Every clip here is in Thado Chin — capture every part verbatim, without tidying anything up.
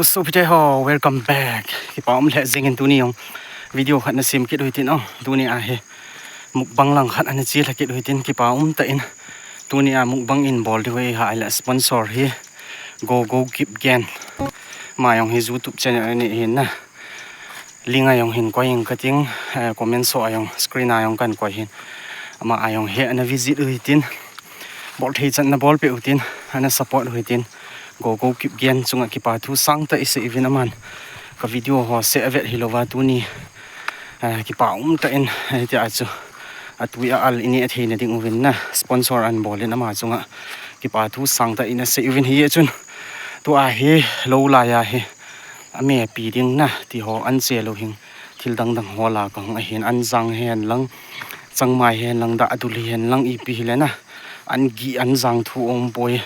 Sopite ho, welcome back. Kipa um lheh jengin tuni jong video khat na sem kit u hitin o. Tuni a hi mukbang lang khat ana che lha kit u hitin, kipa um tah in. Tuni a mukbang in bol diu hi ahile sponsor hi Go Go Kipgen. Ama jong hi YouTube channel anei ahin na. Link a jong hin koi ing kating, eh, comment so a jong, screen a jong kan koi hin. Ama a jong hi ana visit u hitin. Bol thei chan na bol peh u hitin, ana support u hitin. Go Go Kipgen chunga kipa thu sangtah i sei uvin, aman ka video ho seh avet hilouva tuni, eh, kipa um tah in, eh, tia chu atui a al i neh theina ding uvin na sponsor ana bol in ama chunga kipa thu sangtah i na sei uvin. Hijeh chun tua hi lou lai a hi amepi ding na ti ho an che lou hing, thil dang dang ho la kahung ahin, anjang hihen lang, changmai hihen lang, dahdul hihen lang, ipi hile na, an gih anjang thu um poi.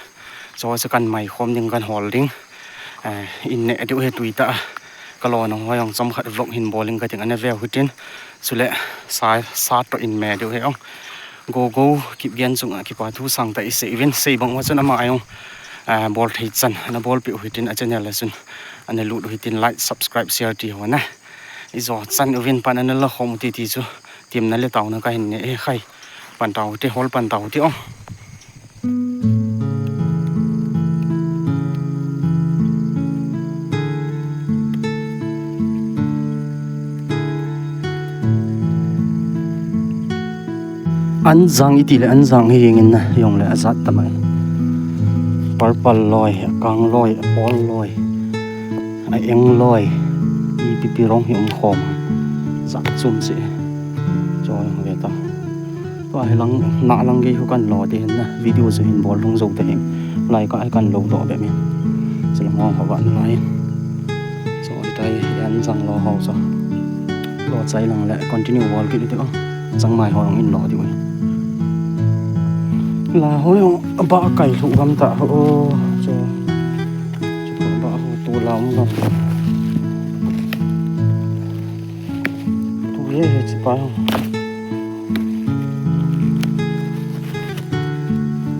Chu chu kan mai khom ding, kan hol ding. Eh, in neh diu hi tui tah a. Ka loi nung ho jong chomkhat vlog hin bol ing kating, ana ve u hitin. Chule sa, sa toh in me diu hi ong. Go Go Kipgen chunga kipa thu sangtah i sei uvin, sei bang uva chun ama a jong, eh, bol thei chan ana bol peh u hitin, a channel a chun ana lut u hitin, like, subscribe, share ti ho na. I jo chan uvin pan ana la khom u ti ti chu. Temna le taona ka hin nei e khai. Pan tau te, hol pan tau te o. Anjang i ti le anjang hi jeng in na, jong le ajat tamai. Purple loi, akang loi, apawl loi, a eng loi, ipi pi rong hi um khom. Jat chom si. Cho jong ve ta. Tua hi lang, na lang gei hu kan lo te hin na, video chu hin bol lung zo te hin. Lai ka ai kan lo lo be min. Chu lang hong ho ba na lai. Cho i tai yan jang lo ho cho. Lo chai lang le continue bol kit te o. Changmai ho lang in lo diu. La ho jong ba kai lu gam ta ho. Cho. Cho ba ho tu la um gam. Tu ye he chi pa.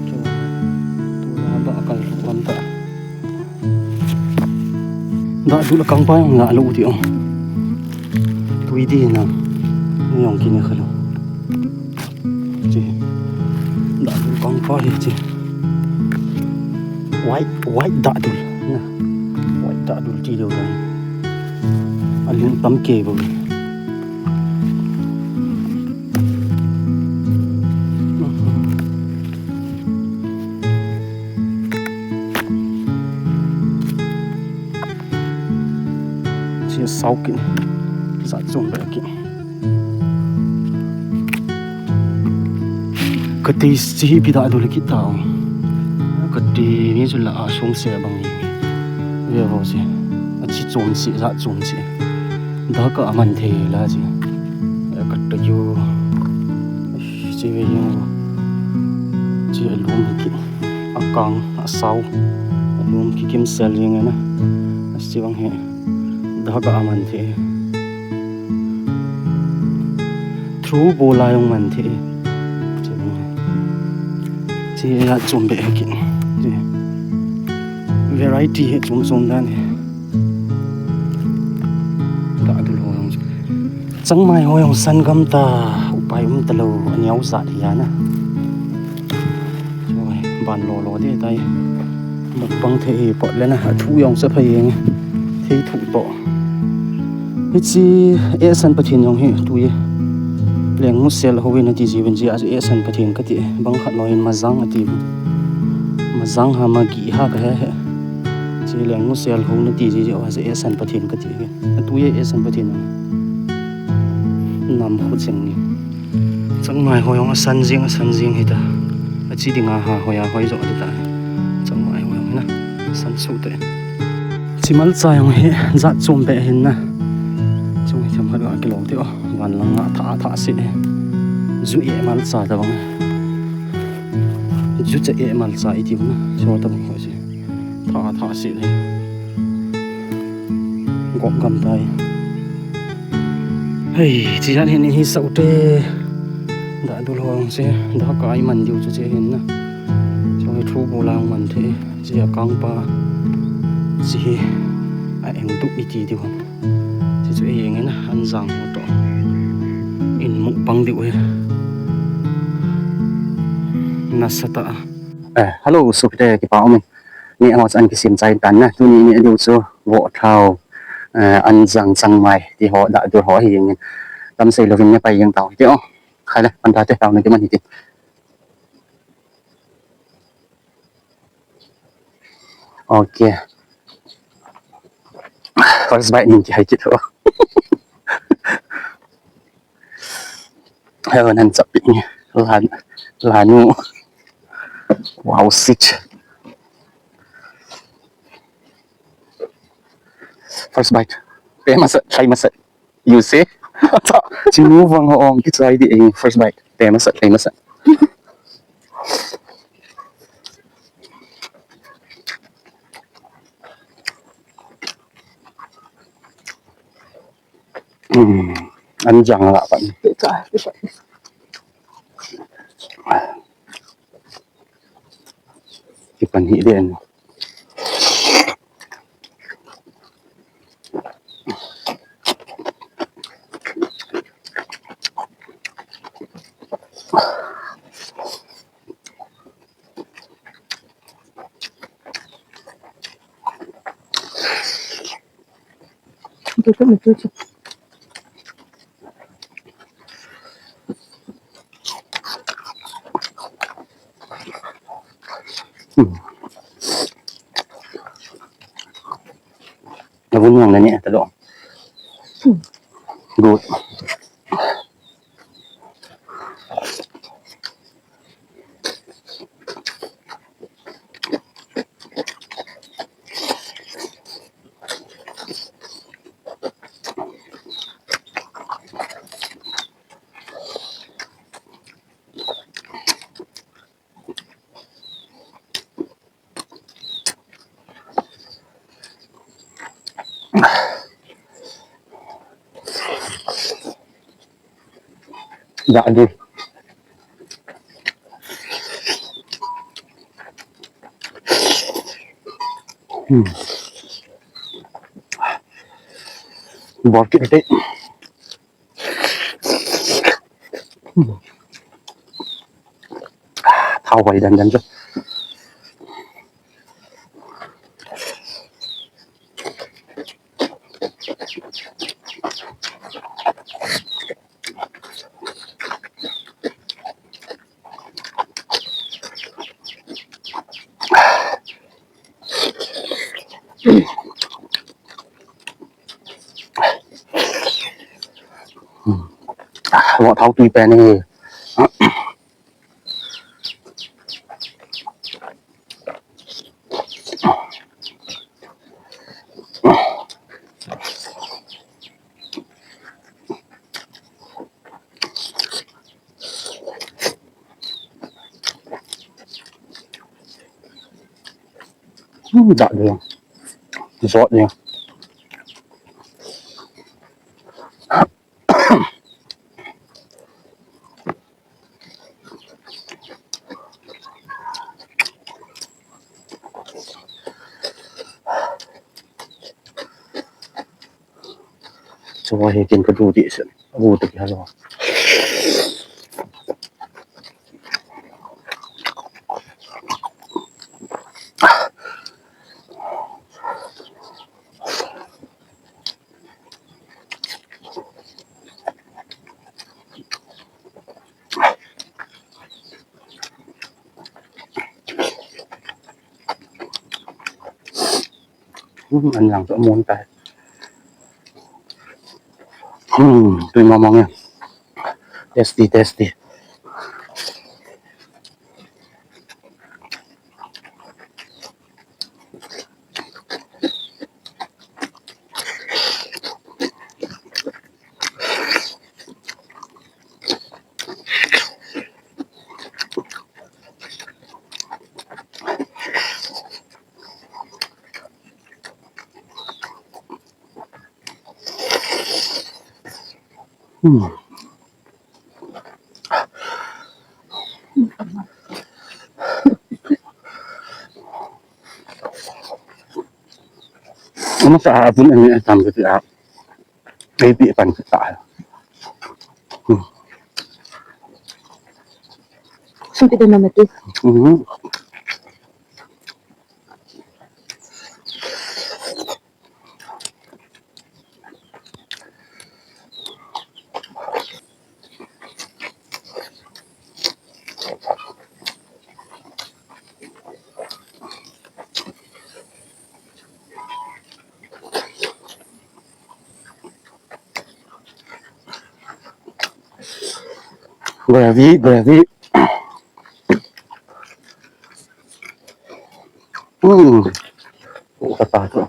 Tu, tu na ba kai lu wan ta. Dahdul kang pa jong la lo ti ong. Tui di na. Ni jong kini kha lo. Chi. Dahdul kang pa hi chi. White, white dahdul. Na. White dahdul ti lo dan. A lung tam ke bo. Chia sau kit. Jat chom be kit. Ka taste hi ipi dahdul kit ta. Ka taste ni chu la a sung se bang ni. Ve ho se. A chi chom se, jat chom se. Dak a man thei la chi. Ka ta yu. Chi ve yu. Chi a lum ki. A kang, a sau. A lum ki kim sel jing na. A chi bang he. Dak a man thei. Thu bo la jong man thei. Chi bang he. Chi a chom be he ki. Chi. Variety he chom chom dan he. Dahdul ho jong. Changmai ho jong san gam ta, upai um ta lo, a neo jat hi a na. Choi, ban lo lo de tai. Mukbang thei hi pot le na, a thu jong sa phai jeng. Thei thu to. Hichi, eh, san Pathen jong hi, tu ye. Leng mu sel ho in a ti ji vin ji, a eh, san Pathen ka ti, bang khat lo in ma jang a ti. Ma jang ha ma gi ha ka he he. Chi leng mu sel ho na ti ji ji, a eh, san Pathen ka ti. Atu ye, eh, san Pathen. Nam khu cheng ni. Changmai ho jong a san jing, a san jing hi ta. A chi ding a ha hoi a hoi jo di ta. Changmai ho jong na. San su te. Chi malcha jong hi jat chom be hin na. Chung hi tham khat ga kilo te o. Van lang a tha tha si. Ju e malcha ta bang. Ju cha e malcha i ti na. Cho ta bang ho si. Tha tha si le. Gop gam tai. Hei, chi jan hin hi sa u te. Dahdul ho ang se, dak a i man diu chu che hin na. Chu hi thu bo lang man the, chi a kang pa. Chi hi. A eng tuk iti diu ham. Chuchu ei engin anjang ho toh in mukbang diu hi. Nasatah a. Eh, hello, sopite, kipa umin. Ni ho chu an kisem chai tan na. Tuni ni diu chu vohthao, eh, anjang changmai ti ho, dahdur ho hi engin. Tam sei louvin ne pai jeng tau hite o. Khai le, pan tate, tao na kiman hite. Okay. First bite nin kihai kit ho. Heo nan chappi ni. Lan, lanu. Wow, sit. First bite. Pe masa, try masa. You see? Acha, chinu vang ho ong kichai di, eh, first bite. Te masa, te masa. Hmm, anjang la pan. Kipan hi den. Hmm. Navun vang na ni, talo. Hmm. Good. Dah di. Hmm. Bor kit te. Hmm. Thao hoi dan dan chu. Vohthao tui pen hi. Hmm, dah dia. Jot dia. Chua hi kin ka du di sen. Abu ta ki halo. Hmm, an lang chu amun tai. Hmm, tui mong mong e. Tasty, tasty. Hmm. Masa a pun ani tam ke a. Ei pi pan ta. Hmm. Sum pi de mama tu. Mhm. Gravy, gravy. Hmm. Oh, kata tu.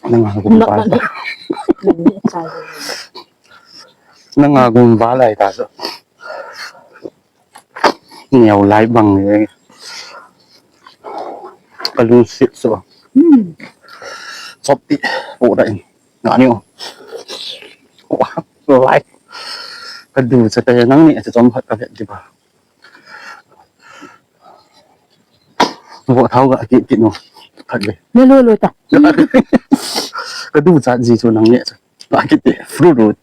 Nang aku Nak bala. Nang aku bala ita tu. Neo lai bang e. Ka lungset chu. Hmm. Chop ti. O da in. Nga ni o. Wa, lai. Ka du cha ta nang ni cha chom phat ka vet di ba. Vo thau ga ki ki no. Khat ve. Lo lo lo ta. Ka du cha ji chu nang ni cha. Ba ki te. Fruit root.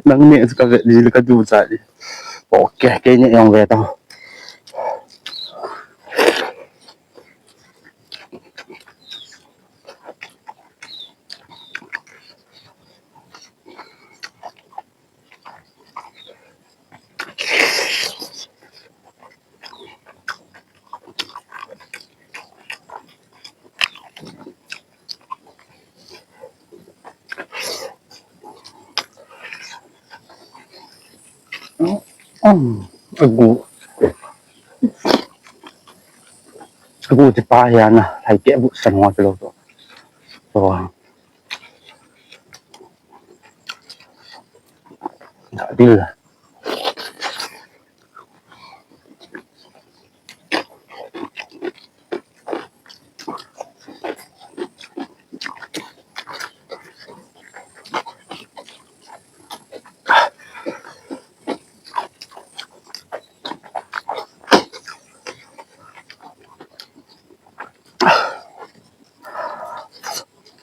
Nang ne chu ka vet li ka du cha li. Okay, kei ne jong ve ta. Um, agu. Agu ti pa hian a, hai ke bu san ho lo to. To. Da dil.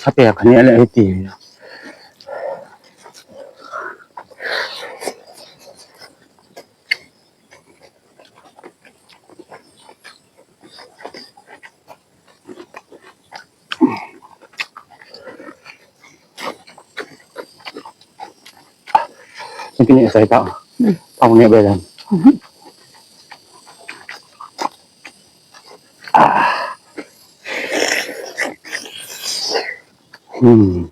Ate khani ale iti. Kini sai ta. Hmm. Tau ne be dan. Hmm. Ah. Hmm.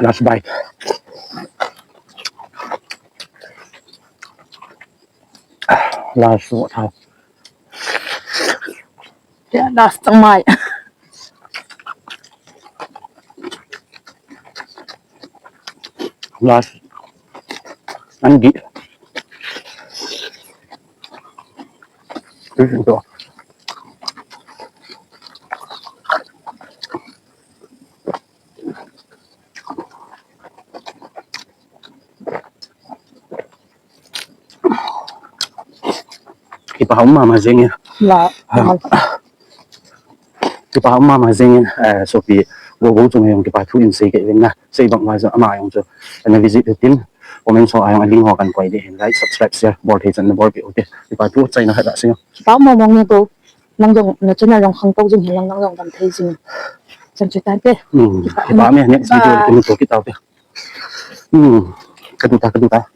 Last bite. Last what how? Yeah, last mai. Last. Andi. This is all. Kipa um mama jing e. La. Ha. Kipa um mama jing e, eh, sopi, Gogou chung jong kipa thu in sei kei uvin na. Sei bang ma jong ama jong chu. Ana visit u tin. Comment section a jong a link ho kan koi ding ahin. Like, subscribe, share, bol thei chan na bolpeh u te. Kipa thu chaina khat a sei. Kipa um mama jing e Gogou. Nang jong, na channel jong khangtou jing hen lang nang jong damthei jing. Chan chu tante. Hmm. Kipa um. Kipa um e, next video le kimu to kit tau te. Hmm. Kadu ta, kadu ta.